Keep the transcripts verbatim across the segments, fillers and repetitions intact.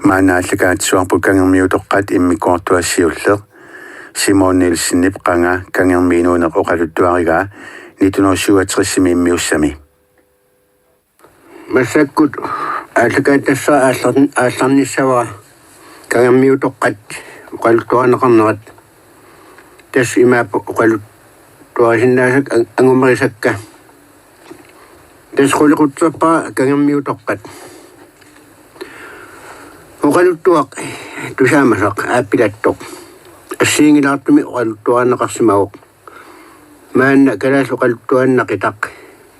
Maanna aallakaatitsisoqarput Kangermiutoqqat immikkoortuata siulleq, Simon Nielsenip qanga Kangermi inuuneq oqaluttuarigaa nitten hundrede syvogtresimi immiussami. Massakkut aallakaatitassara aallar-, aallarnissavara Kangermiutoqqat oqaluttuarineqarnerat. Tassa imaappoq oqaluttuarisinnaasakka ang-, angumerisakka. Tassa qulequtserpara Kangermiutoqqat. Oqaluttuaq tusaamasaq aappilattoq assigiinngilaartumik oqaluttuarineqarsimavoq. Maanna kalaallit oqaluttuaannaqittaq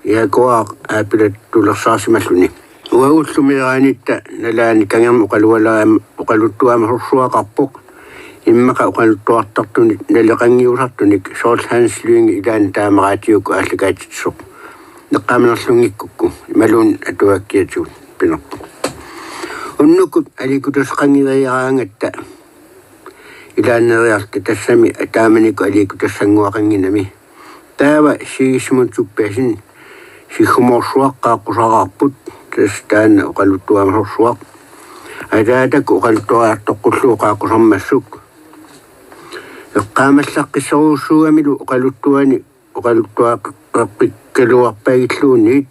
Jaakuaraq aappilattulersaarsimalluni. Uagullu meeraanitta nalaani Kangermi oqalualaam-, oqaluttuamasorsuaqarpoq. Immaqa oqaluttuartartunik naleqanngiusartunik, soorlu Hans Lynge ilaanni taama raatiukkut aallakaatitsisoq. Eqqaamanerlunngikkukku imaluunniit atuakkiatigut pinerpoq. Unnukkut aliikkutassaqanngileriaraangatta ilaanneeriarta, tassami taamanikkut aliikkutassannguaqannginnami. Taava Sigismund Tobiassen Siggumoorsuaq qaaqqusaraarput, tassa taanna oqaluttuamasorsuaq. Ataatakkut oqaluttuariartoqqullugu qaaqqusarmassuk. Eqqaamallaqqissorujussuugamilu oqaluttuani oqaluttuaqqikkaluarpagilluunniit.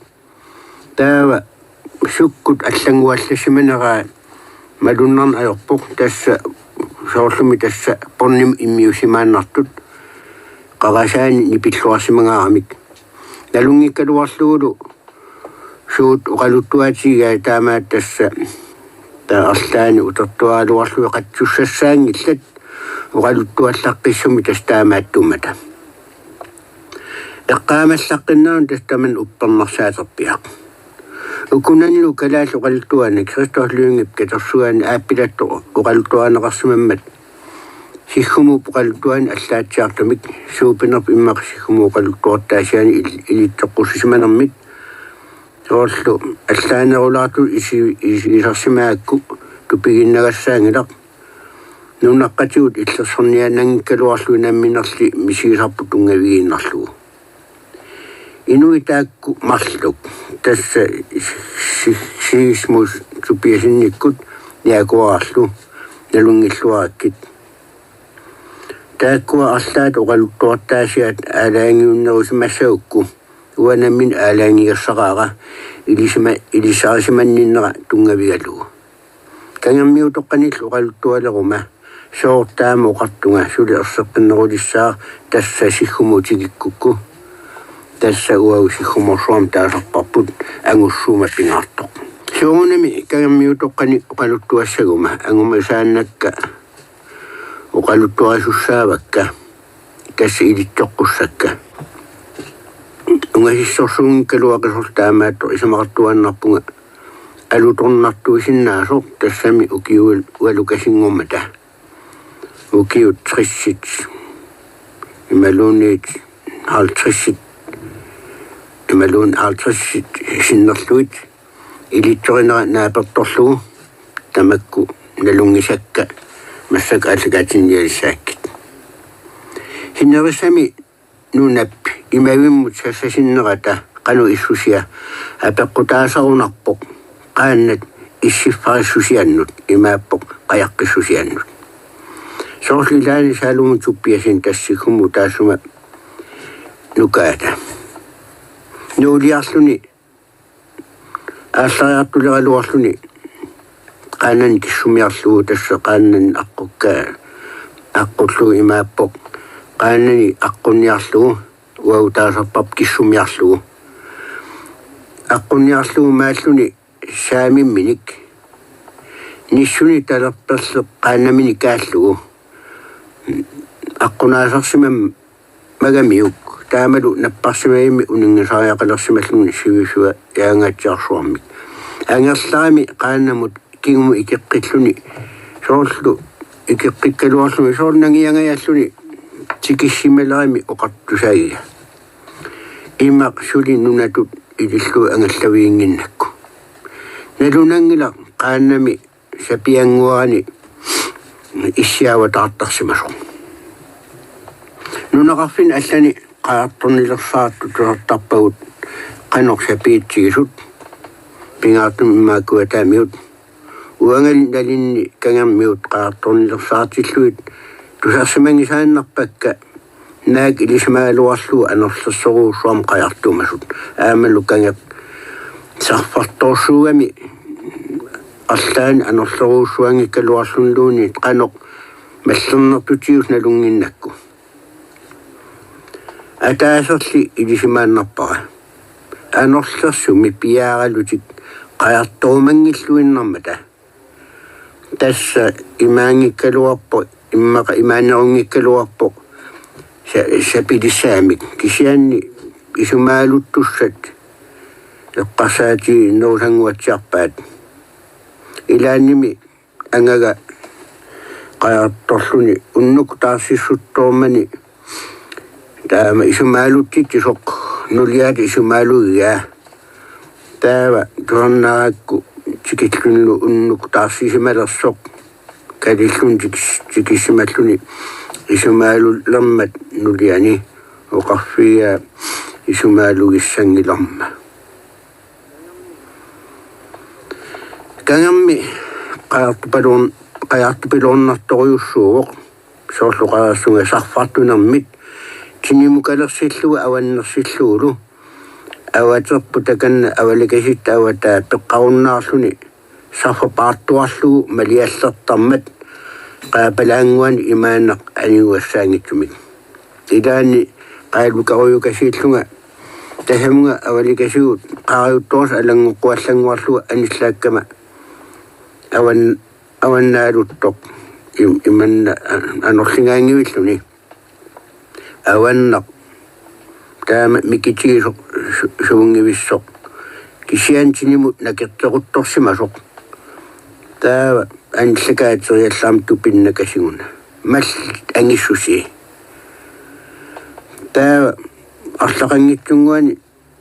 Taava sukkut allannguallassimaneraa malunnarneq ajorpoq, tassa soorlumi tassa pornimut immiussimaannartut qarasaani nipilluarsimangaaramik. Nalunngikkaluarlugulu suut oqaluttuatigigai taamaat tassa taava arlaanni utertuaraluarlugit qatsussassaanngillat oqaluttuallaqqissumik tassa taamaattummata. Eqqaamallaqqinnerani tassa tamanna uppernarsaaterpiaq. Ukunanilu kalaallit oqaluttuaanni Christoph Lyngep katersugaanni aappilattoq oqaluttuarineqarsimammat Siggumuup oqaluttuani allaatsiartumik, suupinerpoq immaqa Siggumuup oqaluttuartaasiani il-, ilitsoqqussisimanermik. Soorlu allaanerulaartut isi-, isigisarsimagakku tupiginnagassaanngilaq. Nunaqqatigut illersorniaannanngikkaluarlugit namminerli misigisarput tunngavigiinnarlugu. Inuit taakku marluk, tassa Si-, Si-, Sigismund Tobiassenikkut Jaakuararlu, nalunngilluarakkit. Taakkua arlaat oqaluttuartaasiat aalajangiunnerusimassagukku uanga nammineq aalajangigassaraara ilisima-, ilisarisimanninnera tunngavigalugu. Kangermiutoqqanillu oqaluttualeruma, sooq taama oqartunga, suli erseqqinnerulissaaq, tassa Siggumuut tikikkukku. Tassa uagut Siggumoorsuarmik taasarparput, angussuummat pingaartoq. Soorunami Kangermiutoqqani oqaluttuassaguma angumerisaannakka oqaluttuarisussaavakka, tassa ilitsoqqussakka. Ungasissorsuunngigaluaqisorlu taamaattoq isumaqartuaannarpunga alutornartuisinnaasoq, tassami ukiualukasinngormata. Ukiut tressit imaluunniit halvtredsit, imaluunniit halvtredsit sinnerlugit ilitsorinera naapertorlugu tamakku nalunngisakka massakkut aallakaatinnialissaakkit. Sinerissami nunap imavimmut sassasinnerata qanoq issusia apeqqutaasarunarpoq, qaannat issiffarissusiannut imaappoq qajaqqissusiannut. Soorlu ilaanni Salomon Tobiassen tassa Siggumuup taassuma nukaata. Nuuliarluni aallariartuleraluarluni qaannani kissumiarlugu, tassa qaannani aqqukka aqqullugu imaappoq, qaannani aqqunniarlugu, uagut taasarparput kissumiarlugu. Aqqunniarlugu maalluni saamimminik nissuni talerperleq qaannaminik kaallugu aqqunaasersimam- magamiuk, taamalu napparsimavimmi uninngasariaqalersimalluni sivisuajaangaatsiarsuarmik. Angerlarami qaannamut kingumut ikeqqilluni, soorlu ikeqqikkaluarluni, soorlu nangiangajalluni tikissimalerami oqartusagiga: Imaq suli nunatut ilillugu angallaviginnginnakku. Nalunanngilaq qaannami sapiannguarani issiavataartarsimasoq. Nunaqarfinni allani qajartornilersaartut tusartarpagut qanoq sapiitsigisut, pingaartumik immaakkua taamiut Uangali nalinni Kangermiut qajartornilersaartillugit tusarsimanngisaannarpakka, naak ilisimagaluarlugu anorlersorujussuarmik qajartuumasut. Aammalu Kangeq sarfartoorsuugami arlaanni anorlerujussuanngikkaluarluniluunniit qanoq mallernertutigisoq nalunnginnakku. Ataaserli ilisimaannarpara anorlersumi piaaralutik qajartorumanngilluinnarmata. Tassa imaanngikkaluarpoq, immaqa imaannerunngikkaluarpoq sa-, sapilissaamik. Kisianni isumaaluttussat eqqarsaatiginerusannguatsiarpaat. Ilaannimi angaga qajartorluni unnuk taarsissuttoormani taama isumaaluttitsisoq nuliata isumaalugigaa. Taava tusarnaarakku tikillunilu unnuk taarsisimalersoq kalilluni tikis-, tikissimalluni isumaalulermat nuliani oqarfigigaa isumaalugissanngilarma. Kangermi qajartupiloorn-, qajartupiloornartorujussuuvoq, soorlu oqarassunga sarfartunermit tinimukalersillugu avannersillugulu. Avaterput takanna avalikasitta avataa peqqarunnaarluni sarfapaartuarlugu maliallertarmat qaapalaannguani imaannaq anigugassaanngitsumik. Ilaanni qaalukarujukasiillunga tasamunga avalikasigut qaarajuttoorsuit alanngoqquallannguarlugu anillaakkama avan-, avannaaluttoq im-, imanna a-, anorligaanngivilluni. Avannaq taama mikitigisoq su-, suunngivissoq. Kisianni tinimut nakerteruttorsimasoq. Taava anillakaateriallarmat tupinnakasiguna. Mallit angissusii. Taava arlaqanngitsunnguani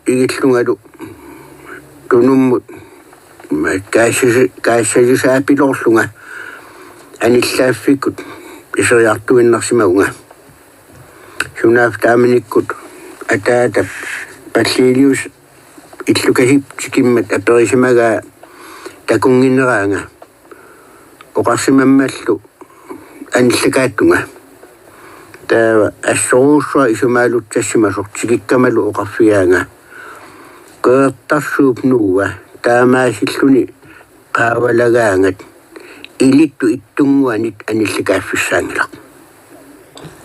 igillungalu tunummut kaassasi-, kaassasisaapiloorlunga anillaaffikkut iseriartuinnarsimavunga. Sunaaffa taamanikkut ataatap Pallilius illukasip tikimmat aperisimagaa takunnginneraanga oqarsimammallu anillakaattunga. Taava assorujussuaq isumaaluttassimasoq tikikkamalu oqarfigaanga: Qeqertarsuup nuua taamaasilluni qaavalagaangat ilittut ittunnguanit anillakaaffissaanngilaq.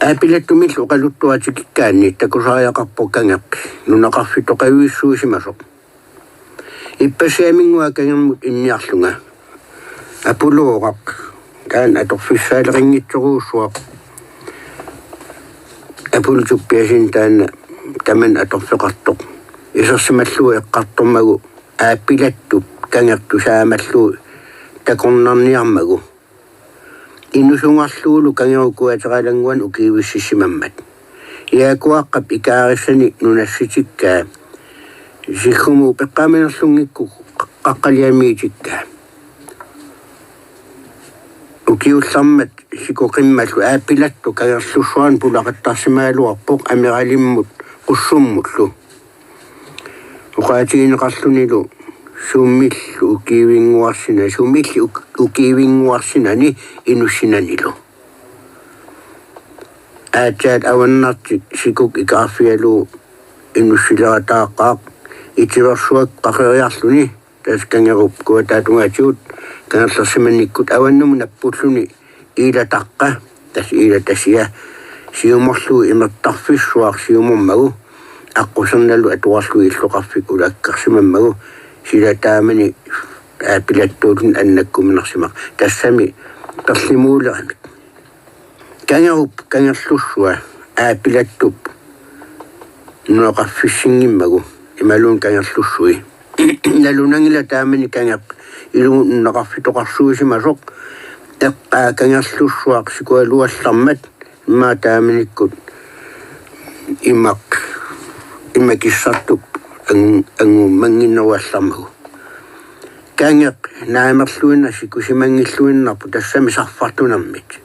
Aapilattumillu oqaluttuaq tikikkaanni takusariaqarpoq Kangeq nunaqarfitoqavissuusimasoq. Ippassaq immannguaq Kangermut inniarlunga Apulooqaq, taanna atorfissaaleqanngitsorujussuaq. Apulu Tobiassen taanna tamanna atorfeqartoq isersimallugu eqqartormagu Aapilattup Kangertup saamallugu takornarniarmagu. Inusungarlugulu Kangerup kuateralannguani ukiivississimammat. Jaakuaqqap ikaarissani nunassitikkaa. Siggumut peqqaaminerlunngikkukku qaqqaliamiitikkaa. Ukiullarmat sikoqimmallu Aapilattup Kangerlussuarnut pulaqattarsimagaluarpoq amiralimmut Qussummullu. Oqaatigineqarlunilu sumillu ukiivinnguarsinani, sumilli uk-, ukiivinnguarsinani inussinanilu. Aatsaat avannartik sikuk ikaarfigalugu inussilerataaqaaq Itiversuakkut qaqeriarluni, tassa Kangerup kuataatungaatigut Kangerlersimannikkut avannamut nappulluni Iilataqqa, tassa Iilatasia, siumorlugu imertarfissuaq siumormagu, aqqusernalu atuarlugu illoqarfik ulakkersimammagu, sila taamani Aapilattuulluni annakkuminarsimaq. Tassami perlimuuleramik. Kangerup Kangerlussua Aapilattup nunaqarfissinngimmagu imaluunniit Kangerlussui. Nalunanngilaq taamani Kangeq ilumut nunaqarfitoqarsuusimasoq, eqqaa Kangerlussuaq sikugaluallarmat, immaqa taamanikkut imaq, imaq kissartup ang-, angummannginneruallarmagu. Kangeq naamerluinnaq sikusimanngilluinnarpoq tassami sarfartunermit.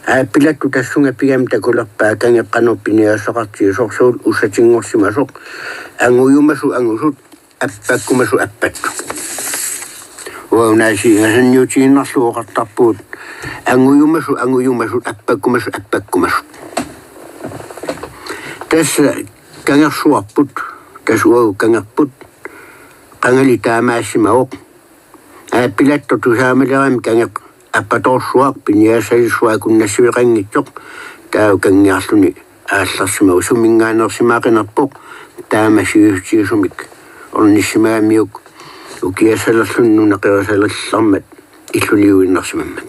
Aapilattut tassunga pigami takulerpaa Kangeq qanoq piniagassaqartigisoq, soorlu ussatinngorsimasoq, angujumasut angusut, appakkumasut appattut. Uagut naasiingasanniutiinnarlugu oqartarpugut: angujumasut, angujumasut, appakkumasut, appakkumasut. Tassa kangersuarput, tassa uagut kangerput, qangali taamaassimavoq. Aappilattoq tusaamalerami kangeq appatoorsuaq piniagassalissuaq akunnassiveqanngitsoq, taava kanngiarluni aallarsimavoq, suminngaanneersimaaqinerpoq, taama sivisutigisumik ornissimagamiuk ukiassalerluni nunaqerisalermat illuliuinnarsimammat.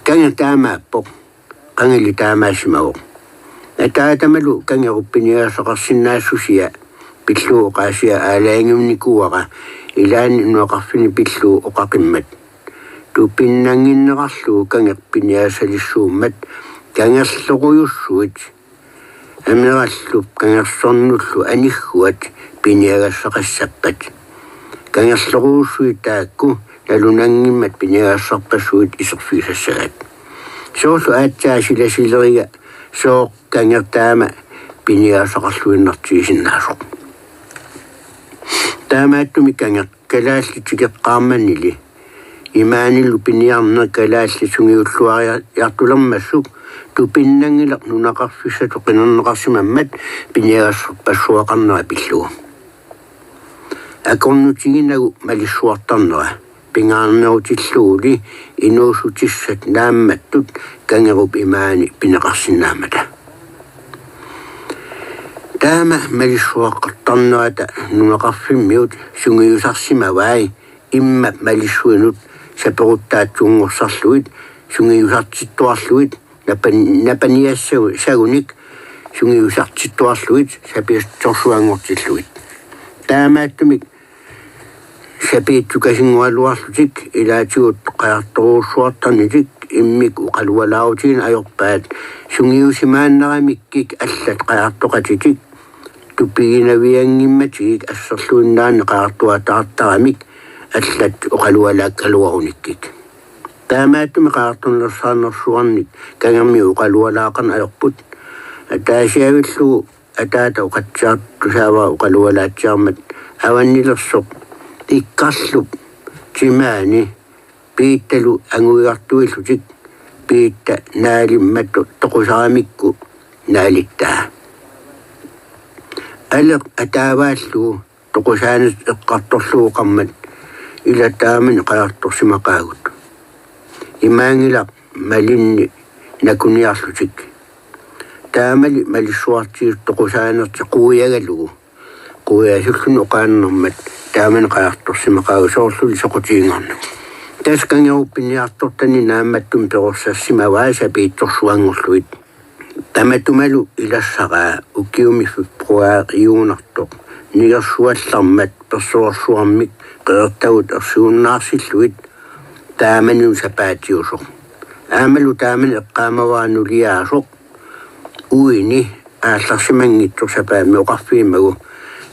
Kangeq taamaappoq, qangali taamaassimavoq. Ataatamalu kangerup piniagassaqarsinnaassusia pillugu oqaasia aalajangiunnikuuara, ilaanni nunaqarfinni pillugu oqaqimmat. Tupinnannginnerarlugu kangeq piniagassalissuummat kangerlorujussuit amerallu kangersornullu anigguat piniagassaqassappat. Kangerlorujussuit taakku nalunanngimmat piniagassarpassuit iserfigisassagaat. Soorlu aatsaat silasileriga sooq kangeq taama piniagassaqarluinnartigisinnaasoq. Taamaattumik kangeq kalaallit tikeqqaarmannili imaanilu piniarneq kalaallit sungiulluariartulermassuk tupinnanngilaq nunaqarfissatut qinerneqarsimammat piniagassarpassuaqarnera pillugu. Akornutiginagu malissuartarnera pingaarnerutilluguli inuussutissat naammattut kangerup imaani pineqarsinnaammata. Taama malissuaqartarnerata nunaqarfimmiut sungiusarsimavai immap malissuinut saperuttaatsunngorsarlugit sungiusartittuarlugit napan-, napaniassagunik sungiusartittuarlugit sapiitsorsuanngortillugit. Taamaattumik sapiitsukasinngualuarlutik ilaatigut qajartorujussuartarnitik immikkut oqalualaarutigineq ajorpaat sungiusimaannaramikkik allat qajartoqatitik tupiginavianngimmatigik asserluinnaannik qajartuaataartaramik allat oqalualaakkaluarunikkik. Taamaattumik qajartornersaarnersuarnik kangermiut oqalualaaqarneq ajorput. Ataasiavillugu ataata oqatsiartusaavara oqalualaatsiarmat avannilersoq Ikkarlup timaani Piittalu anguigartuillutik Piitta naalimmat toqusaramikku naalittaa. Aleq ataavaallugu toqusaaneq eqqartorlugu oqarmat: Ila taamani qajartorsimaqaagut. Imaanngilaq malinni nakuniarlutik. Taamali malissuartigisut toqusaanertik quiagalugu. Quiasulluni oqaannarmat taamani qajartorsimaqaagut, soorluli soqutiginngornagu. Tassa kangerup piniartortani naammattumik perorsarsimavai sapiitsorsuanngorlugit. Tamatumalu ilassaraa ukiumi februaariugunartoq nigersuallarmat persorsuarmik qeqertagut ersigunnaartillugit taamanilu sapaatiusoq. Aammalu taamani eqqaamavara nuliaasoq uini aallarsimanngitsoq sapaammi oqarfigimagu: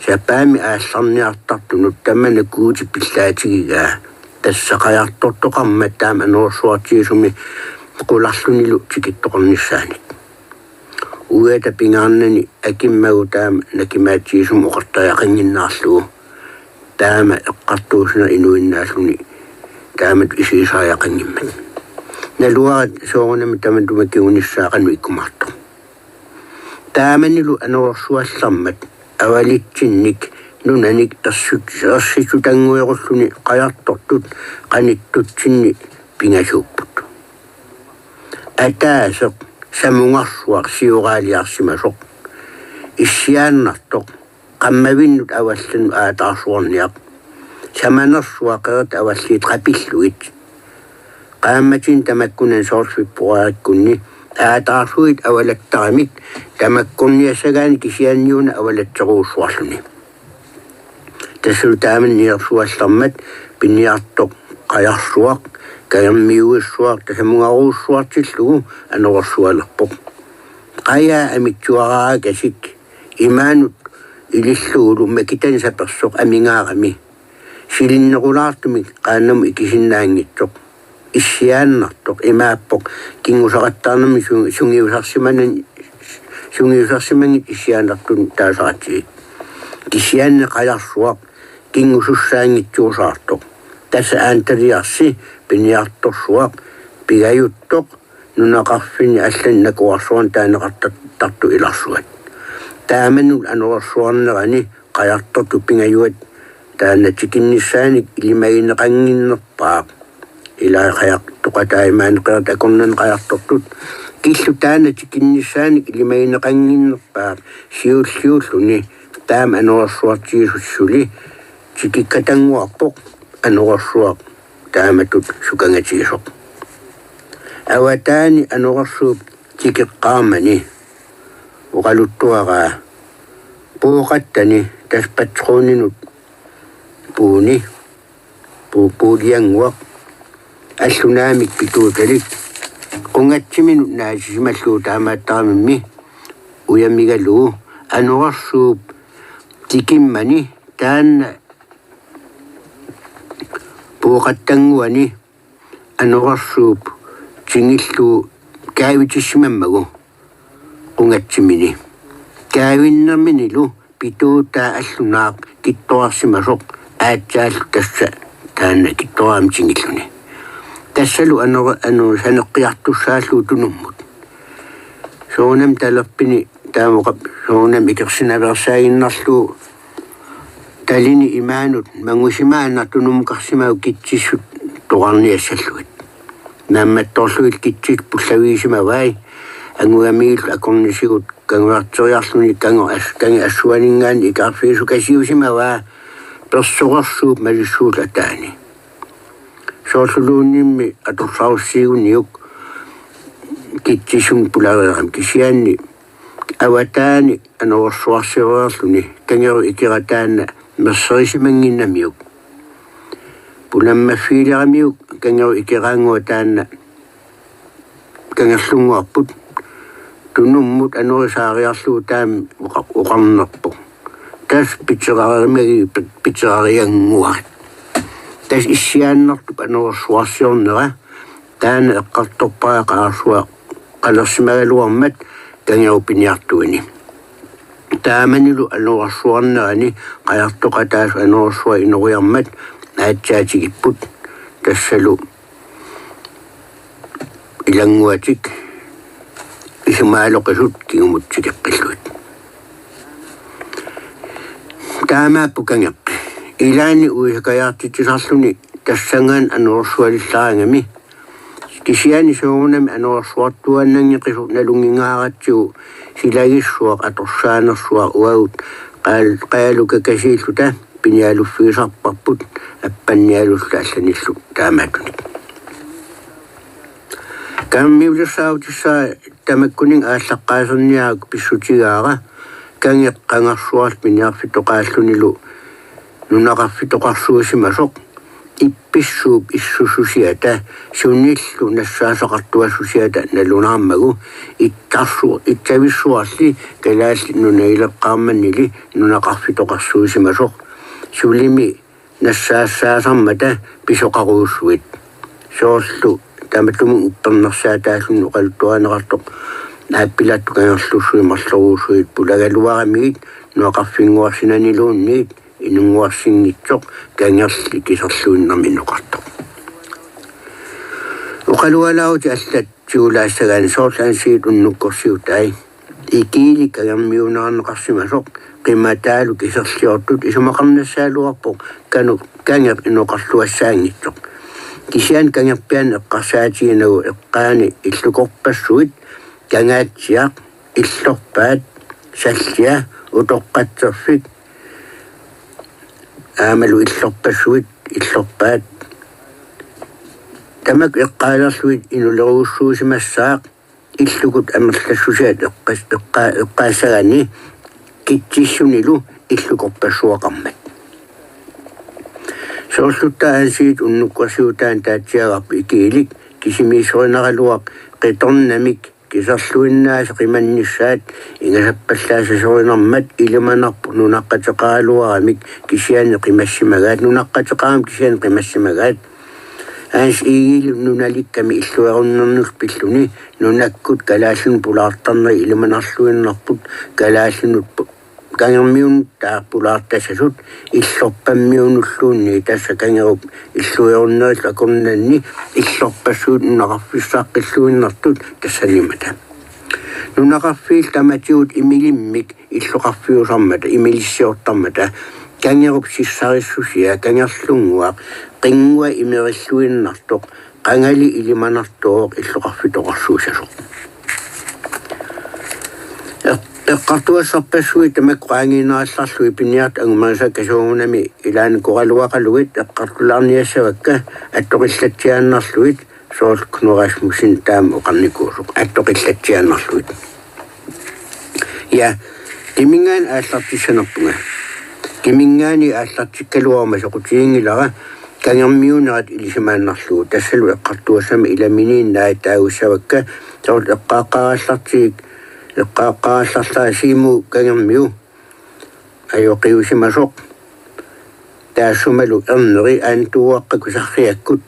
Sapaammi aallarniartartunut tamanna Guutip pillaatigigaa. Tassa qajartortoqarmat taama anorersuartigisumi qularlunilu tikittoqarnissaanik. Uiata pingaarnani akimmagu taama nakimaatigisumik oqartariaqannginnerarlugu. Taama eqqartuussineq inuinnaalluni taamatut isigisariaqanngimmat. Naluara soorunami tamatuma kingunissaa qanoq ikkumaartoq. Taamanilu anorersuallarmat avalitsinnik nunanik ersut-, ersissutannguerulluni qajartortut qanittutsinni pingasuupput. Ataaseq Samungarsuaq sioraaliarsimasoq issiaannartoq qammavinnut avallanut aataarsuarniaq. Samanersuaq qeritap avalliit qapillugit. Qaammatini tamakkunani soorlu februaarikkunni aataarsuit avalattaramik tamakkorniassagaanni kisianniuna avalatserujussuarluni. Tassalu taamani nigersuallarmat piniartoq Qajarsuaq kangermiuissuaq Samungarujussuartillugu anorersualerpoq. Qajaa amitsuaraakasik imaanut ilillugulu makitani sapersoq amigaarami silinnerulaartumik qaannamut ikisinnaanngitsoq. Issiaannartoq imaappoq kinngusaqattaarnermik su-, sungiusarsimanan-, sungiusarsimanngitsoq issiaannartunut taasaratsigit. Kisianni Qajarsuaq kinngusussaanngitsuusaartoq. Asa Aantariarsi piniartorsuaq pigajuttoq nunaqarfinni allani nakuarsuarni taaneqartartoq ilarsuat. Taamanullu anorersuarnerani qajartortut pingajuat taanna tikinnissaanik ilimagineqannginnerpaaq. Ilaa qajartoqatai maani qerat akornanni qajartortut. Killip taanna tikinnissaanik ilimagineqannginnerpaaq siulliulluni taama anorersuartigisut suli tikikkatannguarpoq anorersuaq taamatut sukangatigisoq. Avataani anorersuup tikeqqaarmani oqaluttuaraa pooqattani tassa patroninut puuni pu-, puuliannguaq allunaamik pituutalik qungatsiminut naatisimallugu taamaattarami ujamigalugu anorersuup tikimmani taanna pooqattannguani anorersuup tingillugu kaavitissimammagu qungatsimini. Kaavinnerminilu pituutaa allunaaq kittorarsimasoq aatsaallu tassa taanna kittoraamik tingilluni. Tassalu anor-, anor-, saneqqiartussaallugu tunummut. Soorunami talerpini taama oqa-, soorunami ikersinnaveersaaginnarlugu talini imaanut mangusimaannaq tunummukarsimavoq kitsissut toqarniassallugit. Naammattorlugit kitsisut pullavigisimavai angugamigillu akornisigut kanguarteriarluni kangu as-, kangi assuaninngaanniit ikaarfigisukasiusimavaa persorersuup malissuullu ataani. Soorluluunniimmi atorsarussiiguniuk kitsisut pulareerami kisianni avataani anorersuarsioreerluni kangerip ikera taanna merserisimanginnamiuk. Pulammaffigileraamiuk kangerip ikeraannguaq taanna kangerlunnguarput tunummut anorisaariarlugu taama oqa-, oqarnerpoq. Tassa piterarimi-, pi-, piterariannguarit. Tassa issiaannartup anorersuarsiornera taanna eqqartorpara qaarsuaq qalersimagaluarmat kangerupiniartuini. Taamanilu anorersuarnerani qajartoqataasut anorersuaq inoriarmat aatsaat tikipput tassalu ilannguatik isumaaloqisut kingumut tikeqqillugit. Taamaapput kangeq. Ilaanni uisakajaartitsisarluni tassanngaannaq anorersualillaraangami. Kisianni soorunami anorersuartuaannanngeqisoq nalunngingaaratsigu silagissuaq atorsaanersuaq uagut qaal-, qaalu kakasiilluta pinialuffigisarparput appannialulluta allanillu taamaattunik. Kangermiulersaarutissara tamakkuninnga aallaqqaaserniaruk pissutigaara kangeq qangarsuarlu piniarfitoqaallunilu nunaqarfitoqarsuusimasoq ippissuup issussusiata sunillu nassaasaqartuassusiata nalunaarmagu itsarsu-, itsavissuarli Kalaallit Nunaat ileqqaarmannili nunaqarfitoqarsuusimasoq sulimi nassaassaasarmata pisoqarujussuit. Soorlu tamatumunnga uppernarsaataalluni oqaluttuarineqartoq aappilattoq kangerlussuit marlorujussuit pulagaluaramigit nunaqarfinnguarsinaniluunniit inunnguarsinngitsoq kangerli kiserluinnarmik inoqartoq. Oqalualaarutit allat tigulaassagaanni soorlu Ansiit unnukkorsiutai. Ikiilik kangermiuunerarneqarsimasoq qimataalu kiserliortut isumaqarnassagaluarpoq kanu-, kangeq inoqarluassaanngitsoq. Kisianni kangerpianni eqqarsaatiginagu eqqaani illukorpassuit Kangaatsiaq, Illorpaat, Sallia, Utoqqatserfik, aammalu Illorpassuit, Illorpaat. Tamakku eqqaalerlugit inulerujussuusimassaaq illukut amerlassusiat eqqas-, eqqa-, eqqaassagaanni kitsissunilu illukorpassuaqarmat. Soorluttaa Ansiit unnukkorsiutaani taatsiagarput Ikiilik kisimiissorinaraluaq qitornamik kiserluinnaasa qimannissaat ingasappallaasasorinermat ilimanarpoq nunaqqateqaraluaramik kisianni qimassimagaat, nunaqqateqaramik kisianni qimassimagaat. Hans Egedep nunalikkami illuarunnernullu pilluni nunakkut kalaallinut pulaartarneri ilimanarluinnarput kalaallinut pu-, Kangermiunut taarpulaartassasut Illorpammiunulluunniit, tassa Kangerup illuerunnerillu akornanni Illorpassuit nunaqarfissaqqilluinnartut tassaniimmata. Nunaqarfiillu tamatigut imilimmik illoqarfiusarmata, imilissiortarmata, Kangerup sissarissusia Kangerlunnguaq, Qinngua imerilluinnartoq, qangali ilimanartooq illoqarfitoqarsuussasoq. Eq-, eqqartugassarpassuit tamakku qaangiinnarallarlugit piniartut angumerisakka soorunami ilaannakoraluaqalugit eqqartulaarniassavakka attoqillatsiaannarlugit, soorlu Knud Rasmussen taama oqarnikuusoq, attoqillatsiaannarlugit. Ja, Kiminngaanniit aallartissanerpunga. Kiminngaanniit aallartikkaluaruma soqutiginngilara Kangermiunerat ilisimaannarlugu. Tassalu eqqartugassama ilaminiinnaat taagussavakka, soorlu eqqaaqqaarallartigik, eqqaaqqaarallarlaa Siimu Kangermiu ajoqiusimasoq. Taassumalu Erneri Antuuaqqakkut Sarriakkut.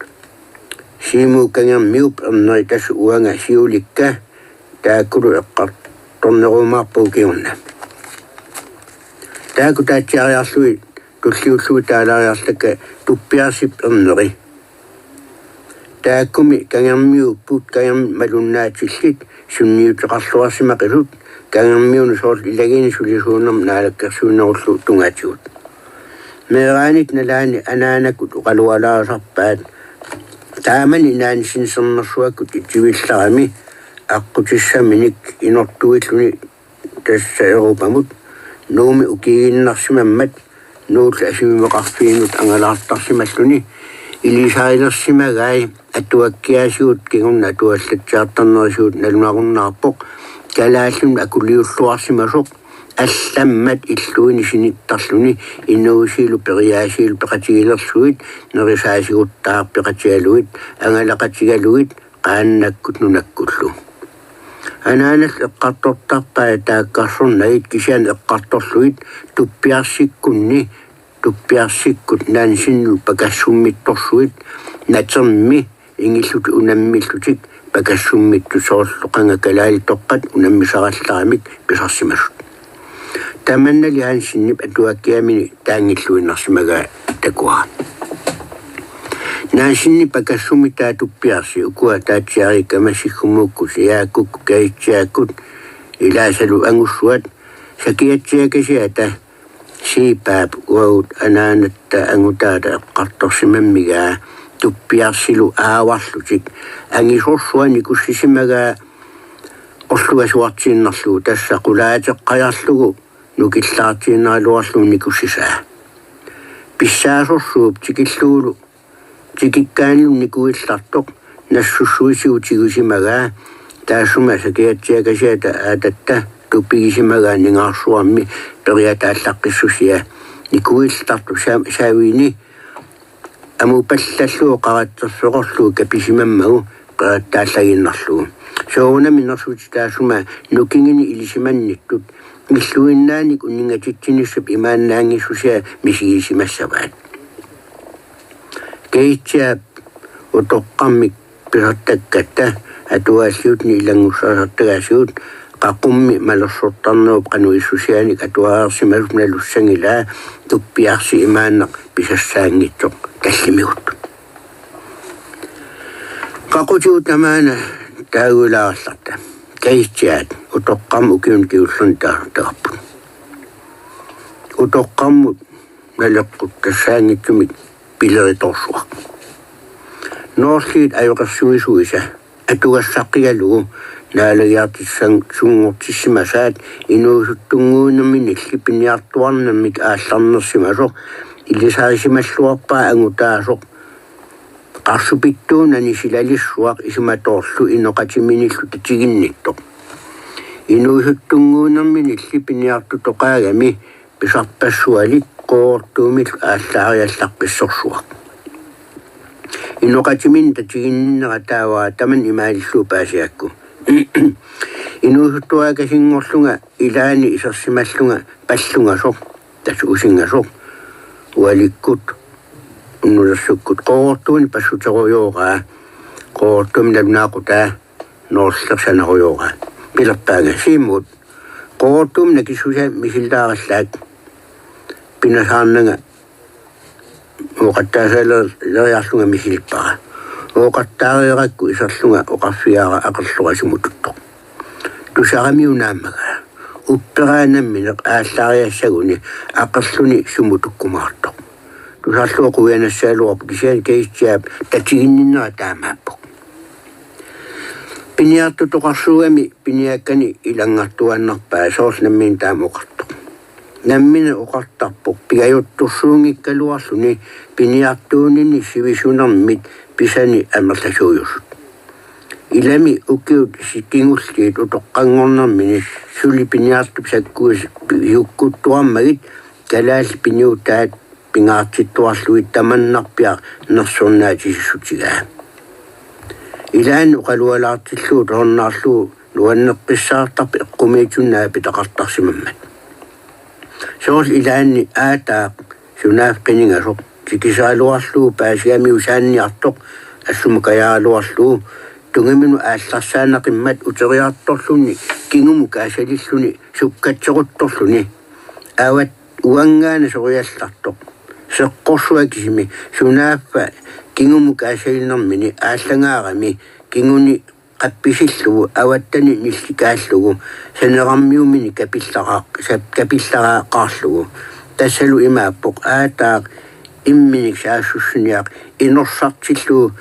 Siimu Kangermiup Erneri, tassa uanga siulikka, taakkulu eqqartornerumaarpagut kingorna. Taakku taatsiariarlugit tulliullugu taalaariarlakka Tuppiarsip Erneri. Taakkumi Kangermiuupput, Kangermit malunnaatillit sunniuteqarluarsimaqisut, Kangermiunut soorlu ilagiinnaq sulisuunermut naalakkersuinerullu tungaatigut. Meeraanitta nalaani anaanakkut oqalualaarisarpaat. Taamani Nansen Sermersuakkut itivillarami aqqutissaminik inortuilluni, tassa Europamut Nuummi ukiiginnarsimammat Nuullu Asimimeqarfiinut angalaartarsimalluni ilisarilersimagai, atuakkiaasigut kingorna atuallatsiartarnerisigut nalunarunnaarpoq, kalaallinut akuliulluarsimasoq allammat illuini sinittarluni inuusilu periaasilu peqatigilerlugit, nerisaasigutta peqatigalugit, angalaqatigalugit qaannakkut nunakkullu. Anaanallu eqqartortarpai taakkarsornagit, kisianni eqqartorlugit Tuppiarsikkunni, Tuppiarsikkut Nansenimut pakassummittorsuit, natermi ingillutik unammillutik pakassummittut, soorlu qanga kalaalitoqqat unammisarallaramik pisarsimasut. Tamannali Hansenip atuakkiamini taanngilluinnarsimagaa takuara. Nansenip pakassummitaa Tuppiarsi, ukua taatsiariikkama Siggumuukkut, Sijaakkut, Kajitsiakkut, ilaasalu Angussuat, sakiatsiakasiata Siipaap uagut anaanatta angutaata eqqartorsimammigaa Tuppiarsilu aavarlutik angisorsua nikussisimagaa orlugasuartiinnarlugu, tassa qulaateqqajarlugu nukillaartiinnaraluarlugu nikussisaa. Pissaasorsuup tikillugulu tikikkaanilu nikuillartoq nassussuisigut tigusimagaa, taassuma sakiatsiakasiata aatatta tupigisimagaa ningaarsuarmi periataallaqqissusia, nikuillartoq sa-, savini amupallallugu qaratserfeqarlugu kapisimammagu qerattaallagiinnarlugu. Soorunami nersutit taassuma nukingini ilisimannittut illuinnaanik uningatitsinissap imaannaanngissusia misigisimassavaat. Kajitsiaap utoqqarmik pisartakkatta atuaalliutini ilanngussarisartagaasigut, qaqummi malersortarnerup qanoq issusianik atuareersimasut nalussanngilaa, Tuppiarsi imaannak pisassaanngitsoq tallimigut. Qaqutigut tamaana taaguilaarallarta. Kajitsiaat utoqqarmut ukiuni kingullerni taasartagarput. Utoqqarmut naleqqutassaanngitsumik pileritorsuaq. Noorliit ajoqersuisuisa atugassaqqigalugu naalagiartissanngortissimasaat inuusuttunnguunerminilli piniartuarnermik aallarnersimasoq ilisarisimalluarpaa angutaasoq, qarsupittuunani silalissuaq isumatoorlu inoqatiminillu tatiginnittoq. Inuusuttunnguunerminilli piniartutoqaagami pisarpassualik Qooqortuumillu aallaariallaqqissorsuaq. Inoqatiminnik tatiginninnera taava tamanna imaalillugu paasigaakku. Inuusuttuakasinngorlunga ilaanni isersimallunga pallungasoq, tassa usingasoq, ualikkut unnulersukkut Qooqortuunik passuterujoorpaa, Qooqortuumik nalunaaqutaa Noorleq sanarujoorpaa. Pilerpaanga Siimut Qoorutuumik nakissusia misilaarallaat pinasaarnanga ooqattaasaaleriarlunga misilippara. Ooqattaareerakku iserlunga oqarfigaara aqerlora sumututtoq. Tusaramiuk naammagaa. Upperaannammini aallaariassaguni aqerluni sumutukkumaartoq. Tusarlugu quianassagaluarpoq kisianni Keitsiaap tatiginninnera taamaappoq. Piniartutoqarsuugami piniakkani ilanngartuaannarpaa soorlu nammineq taama oqartoq. Nammineq oqartarpoq pigajuttorsuunngikkaluarluni piniartuunini sivisunermit pisani amerlasuujusut. Ilami ukiut sikingulliit utoqqanngornermini suli piniartup sakkuis-, jukkuttuarmagit kalaallit piniutaat pingaartittuarlugit tamannarpiaq nersornaatisissutigaa. Ilaanni oqalualaartillugu tornaarlugu nuanneqqissaartarpoq eqqumiitsunnaa pitaqartarsimammat. Soorlu ilaanni aataaq sunaaffa qiningasoq tikisaraluarlugu paasigamiuk saanniartoq assumukajaraluarlugu tungiminut aallarsaanaqimmat uteriartorluni kingumut kaasalilluni sukkatseruttorluni avat uanngaanniit soriallartoq. Seqqorsuaq kisimi sunaaffa kingumut kaasalinermini aallagaarami kinguni qappisillugu avattani nillikaallugu sanerarmiuminik kapillaqaaq-, sap-, kapillaqaaqaarlugu. Tassalu imaappoq aataaq imminik saassussiniaq inorsartillugu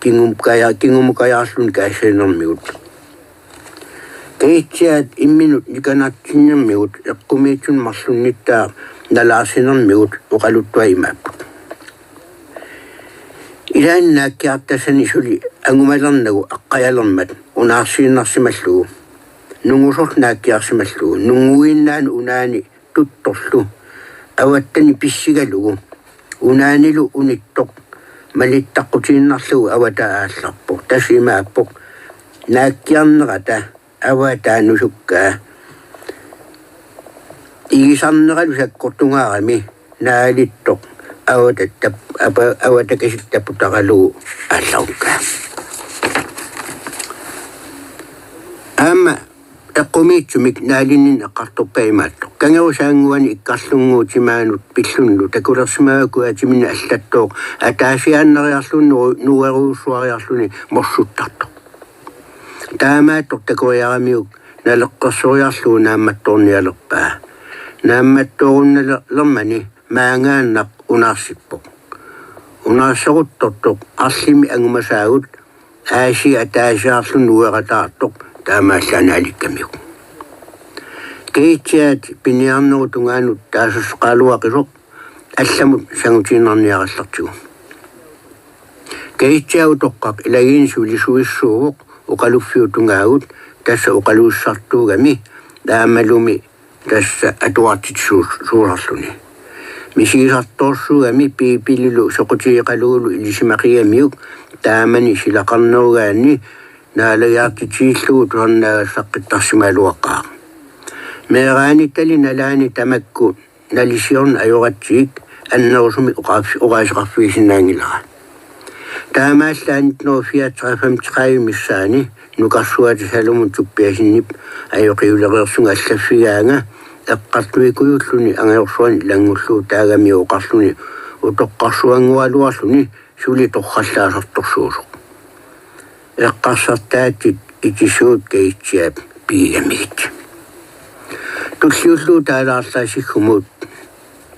kingukaja-, kingukajaarluni kaasalinermigut. Keitsiaat imminut nikanartinnermigut eqqumiitsunik marlunnittaaq nalaarsinermigut oqaluttuaq imaappoq. Ilaanni naakkiartassani suli angumalernagu aqqajalermat unaarsiinnarsimallugu. Nungusorlu naakkiarsimallugu. Nunguinnaan unaani tuttorlu. Avattani pissigalugu. Unaanilu unittoq malittaqqutiinnarlugu avataa aallarpoq. Tassa imaappoq. Naakkiarnerata avataa nusukkaa. Igisarneralu sakkortungaarami naalittoq avatattap-, apa-, avatakasik taputaralugu aallarukkaa. Aamma eqqumiitsumik naalinninneq eqqartorpaat imaattoq: Kangerusaannguani ikkarlunnguup timaanut pillunilu takulersimavakku atiminni allattooq ataasiaannariarluni nu-, nuerujussuariarluni morsuttartoq. Taamaattoq takoriaramiuk naleqqersoriarlugu naammattoornialerpaa. Naammattoorunnalermani maangaannaq unaarsippoq. Unaarseruttortoq arlimi angumasaagut aasiit ataasiarluni nuerataartoq taamaallaat naalikkamiuk. Keitsiaat piniarnerup tungaanut taasassaqaraluaqisoq allamut sangutiinnarniarallartigu. Keitsiaap utoqqaq ilagiinnaq sulisuissuuvoq oqaluffiup tungaagut, tassa oqaluussisartuugami aammalumi tassa atuartitsisuus-, suusarluni. Misigisartoorsuugami Biibililu soqutigeqalugulu ilisimaqigamiuk taamani silaqarnerugaanni naalagiartitsisillugu tusarnaagassaqqittarsimagaluaqaaq. Meeraanittali nalaani tamakku nalisiorneq ajoratsigik annerusumik oqarf-, oqaaseqarfigisinnaanngilara. Taamaallaat nitten hundrede og fireogtredive missaani nukarsuata Salomon Tobiassenip ajoqiulereersunga allaffigaanga eqqartuikujulluni angajorsuani ilanngullugu taagamiuk oqarluni utoqqarsuanngualuarluni suli torrallaasartorsuusoq. Eqqarsartaatsit itisuut Keitsiaap pigigamigit. Tulliullugu taalaarlaa Siggumuut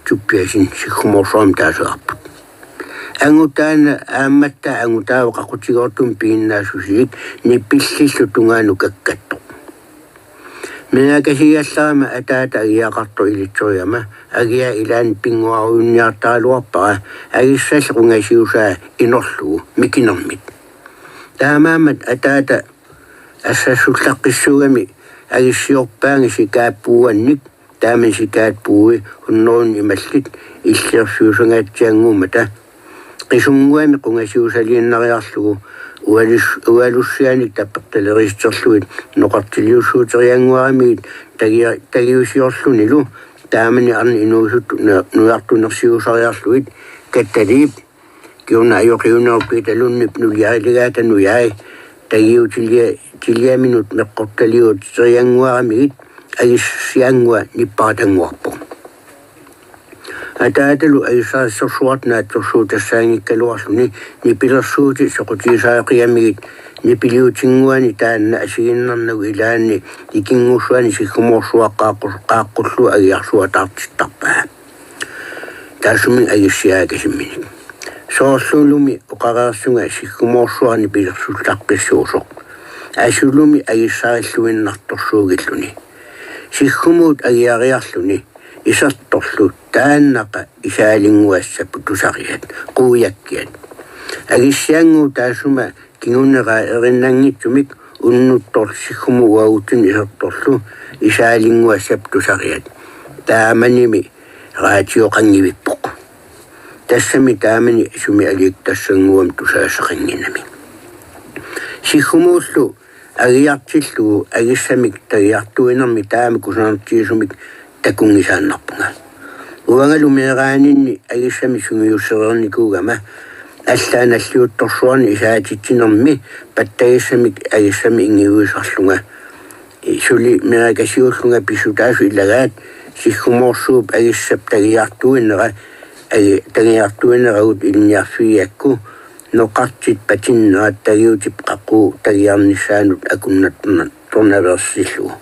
Tobiassen Siggumorsuarmi taasagarput. Angutaana aammattaaq angutaavoq qaqutigoortumik piginnaassusilik nipillillu tungaanut kakkattoq. Meeraakkasigallarama ataata agiaqartoq ilitsorigama agiaa ilaanni pinnguarujunniartaraluarpara agissalli qungasiusaa inorlugu mikinermit. Taamaammat ataata assassullaqqissuugami agissiorpaanga sikaat puuannik, taamani sikaat puui hunnorujunnik imallit illiorfiusangaatsiannguummata. Qisunnguamik qungasiusaliinnariarlugu ualus-, ualussianik tapertaleriissuterlugit noqartiliussuuteriannguaramigit tagia-, tagiusiorlunilu taamani arnat inuusuttut nu-, nujartunersiusariarlugit Kattaliip, kingorna ajoqiunerup Piita Lundip nuliarilegaata nujai, tagiutilia-, tiliaminut meqqortaliuteriannguaramigit agissianngua nippaqatannguarpoq. Ataatalu agissarissorsuartut naatsorsuutassaanngikkaluarluni nipilersuutit soqutigisariqagamigit nipiliutinnguani taanna asigiinnarnagu ilaanni ikinngussuani siggumoorsuaq qaaqqu-, qaaqqullugu agiarsuataartittarpaa. Taassuminnga agissiaakasimminik. Soorlulumi oqareersunga siggumoorsuaq nipilersullaqqissuusoq. Asulumi agissarilluinnartorsuugilluni. Siggumuut agiariarluni isertorlu taannaqa isaalinnguassapput tusariat, quiakkiat. Agissiannguup taassuma kingunera erinnanngitsumik unnuttorlu siggumuup uagutsinnut isertorlu isaalinnguassapput tusariat. Taamanimi raatioqanngivippoq. Tassami taamani sumi aliikkussannguamik tusagassaqannginnami. Siggumuullu agiartillugu agissamik tagiartuinermi taama kusanartigisumik takunngisaannarpunga. Uangalu meeraaninni agissamik sungiussereernikuugama allaat nalliuttorsuarnik isaatitsinermi pattagissamik agissamik inngiuisarlunga. Suli meerakasiullunga pissutaasut ilagaat siggumoorsuup agissap tagiartuinera, agi-, tagiartuineragut ilinniarfigigakku noqartit patinnerat tagiutip qaqugu tagiarnissaanut akunnattornaveersillugu.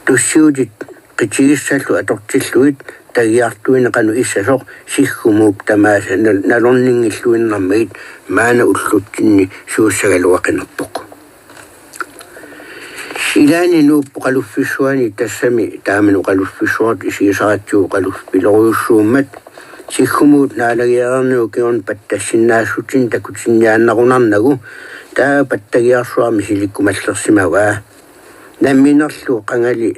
Tussiutit qitigissallu atortillugit tagiartuineq qanoq issasoq siggumuup tamaasa nal-, nalorninngilluinnarmagit maanna ullutsinni suussagaluaqinerpoq. Ilaanni Nuup oqaluffissuani tassami taamani oqaluffissuartut isigisaratsigu oqaluffilorujussuummat siggumuut naalagiareernagu kingorna pattassinnaassutsinnik takutinniaannarunarnagu taava pattagiarsuarmi silikkumallersimavaa. Namminerlu qangali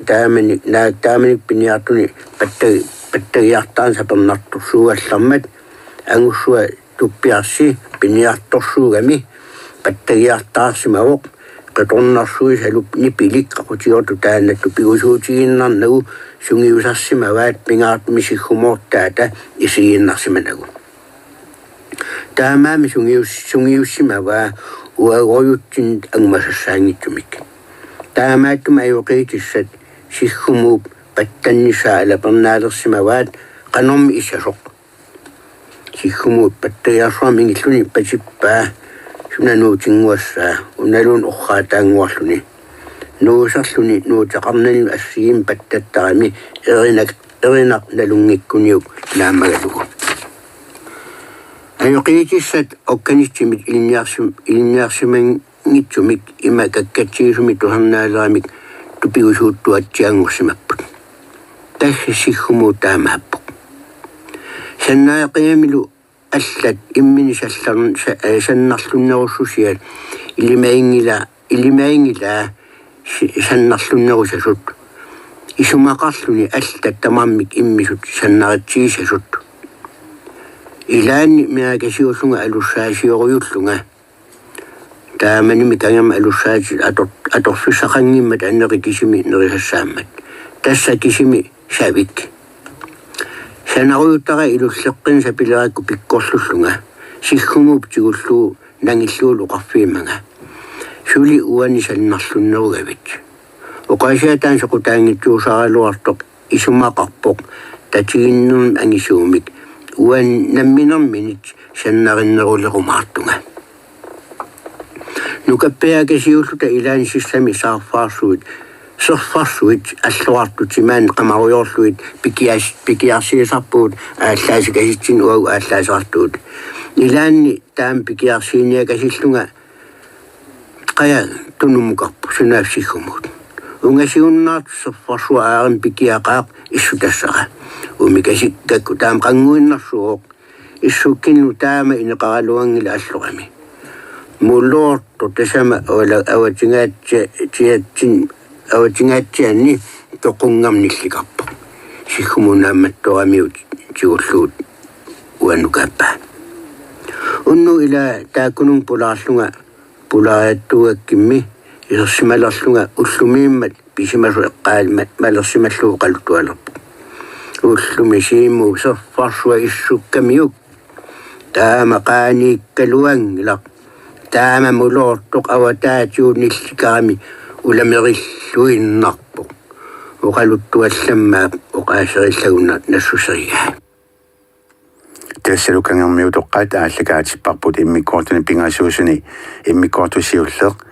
taamani, naak taamani piniartuni pattagi-, pattagiartaarneq sapernartorsuugallarmat angussua tuppiarsi piniartorsuugami pattagiartaarsimavoq, qitornarsuisalu nipilik qaqutigoortut taanna tupigusuutigiinnarnagu sungiusarsimavaat pingaartumik siggumoortaata isigiinnarsimanagu. Taamaammat sungius-, sungiussimavaa uagutsinnut angumasassaanngitsumik. Taamaattumik ajoqiitissat siggumuup pattannissaa alapernaalersimavaat qanormi issasoq. Siggumuut pattagiarsuarmik ingilluni patippaa suna nuutinnguassaa unaluunniit orraataannguarluni. Nuuserluni nuuteqarnanilu assigiimmik pattattarami erinak-, erinaq nalunngikkuniuk naammagalugu. Ajoqiitissat okkanitsimit ilinniarsim-, ilinniarsimanngitsumik ima kakkatsigisumik tusarnaaleramik tupigusuuttuatsianngorsimapput. Tassa siggumuut taamaappoq. Sannareqigamilu allat imminik sallarn-, sa-, eh, sannarlunnerussusiat ilimaginngila-, ilimaginngilaa si-, sannarlunnerusasut. Isumaqarluni allat tamarmik immisut sannaritsigisasut. Ilaanni meerakasiullunga alussaasiorujullunga. Taamanimi kangermi alussaatit ator-, atorfissaqanngimmat anerit kisimi nerisassaammat. Tassa kisimi savik. Sanarujutara ilulleqqinneq sapilerakku pikkorlullunga. Siggumuup tigullugu nangillugulu oqarfigimmanga: Suli uani sannarlunnerugavit. Oqaasia taanna soqutaanngitsuusaaraluartoq isumaqarpoq tatiginninnermik angisuumik uani namminerminit sannarinnerulerumaartunga. Nukappiaakasiulluta ilaanni sissami saarfaarsuit, serfarsuit alluartut timaani qamarujoorlugit pikias-, pikiarsiisarpugut aallaasikasitsinnut uagut aallaaseqartugut. Ilaanni taama pikiarsiiniakasillunga qajaq tunummukarpoq sunaaffa siggumuut. Ungasiunnaartoq serfarsuaq aarimmi pikiaqaaq issutassara. Umikasikkakku taama qannguinnarsuuvoq. Issukkinnut taama ineqaraluanngilaq allorami. Muloortoq tassami avala-, avatingaatsi-, tiatsin-, avatingaatsianni toqunngami nillikarpoq. Siggumuut naammattooramiuk tigullugu uannukaappaa. Unnugu ila taakkununnga pulaarlunga pulaariattuugakkimmi isersimalerlunga ullumiimmat pisimasoq eqqaama-, malersimallugu oqaluttualerpoq. Ullumi Siumuup serfarsuaq issukkamiuk. Taama qaaniikkaluanngilaq. Taama muloortoq avataatigut nillikarami ulamerilluinnarpoq. oqaluttuallammaap oqaaserillaguna nassuserigai. Tassalu Kangermiutoqqaat aallakaatipparput immikkoortuni pingasuusuni immikkoortoq siulleq